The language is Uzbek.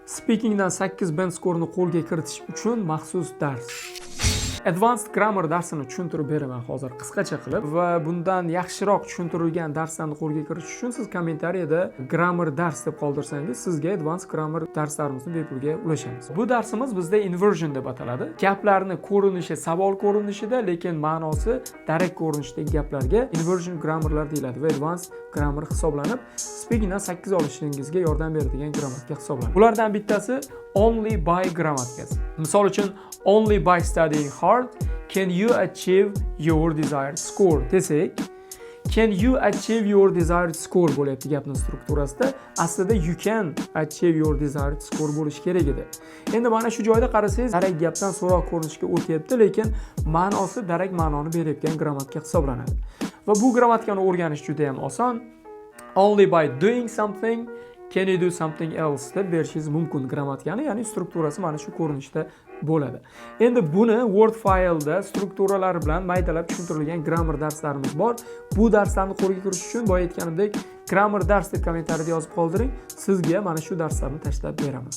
Speakingdan 8 band skorni qo'lga kiritish uchun maxsus dars. Advanced Grammar darsini tushuntirib beraman hozir qisqacha qilib va bundan yaxshiroq tushuntirilgan darslarni qo'lga kiritish uchun siz kommentariyada "grammar dars" deb qoldirsangiz, sizga Advanced Grammar darslarimizni bepulga ulashamiz. Bu darsimiz bizda inversion deb ataladi. Gaplarni ko'rinishi savol ko'rinishida, lekin ma'nosi darak ko'rinishidagi gaplarga inversion grammarlar deyiladi va advanced grammar hisoblanib, speakingdan 8 olishingizga yordam beradigan grammatika hisoblanadi. Bulardan bittasi only by grammatikasi. Misol uchun, "Only by studying hard can you achieve your desired score" desak, "can you achieve your desired score" bo'lyapti gapning strukturasida. Aslida "you can achieve your desired score" bo'lishi kerak edi. Endi mana shu joyda qarasangiz, darak gapdan so'roq ko'rinishga o'tyapti, lekin ma'nosi darak ma'noni berayotgan grammatika hisoblanadi. Va bu grammatikani o'rganish juda ham oson. "Only by doing something can you do something else" deb berishingiz mumkin grammatikani, ya'ni strukturasi mana shu ko'rinishda bo'ladi. Endi buni Word faylda strukturalari bilan maydalab tushuntirilgan grammar darslarimiz bor. Bu darslarni qo'lga kiritish uchun, boya aytganimdek, "grammar dars" deb kommentariyada yozib qoldiring, sizga mana shu darslarni tashlab beraman.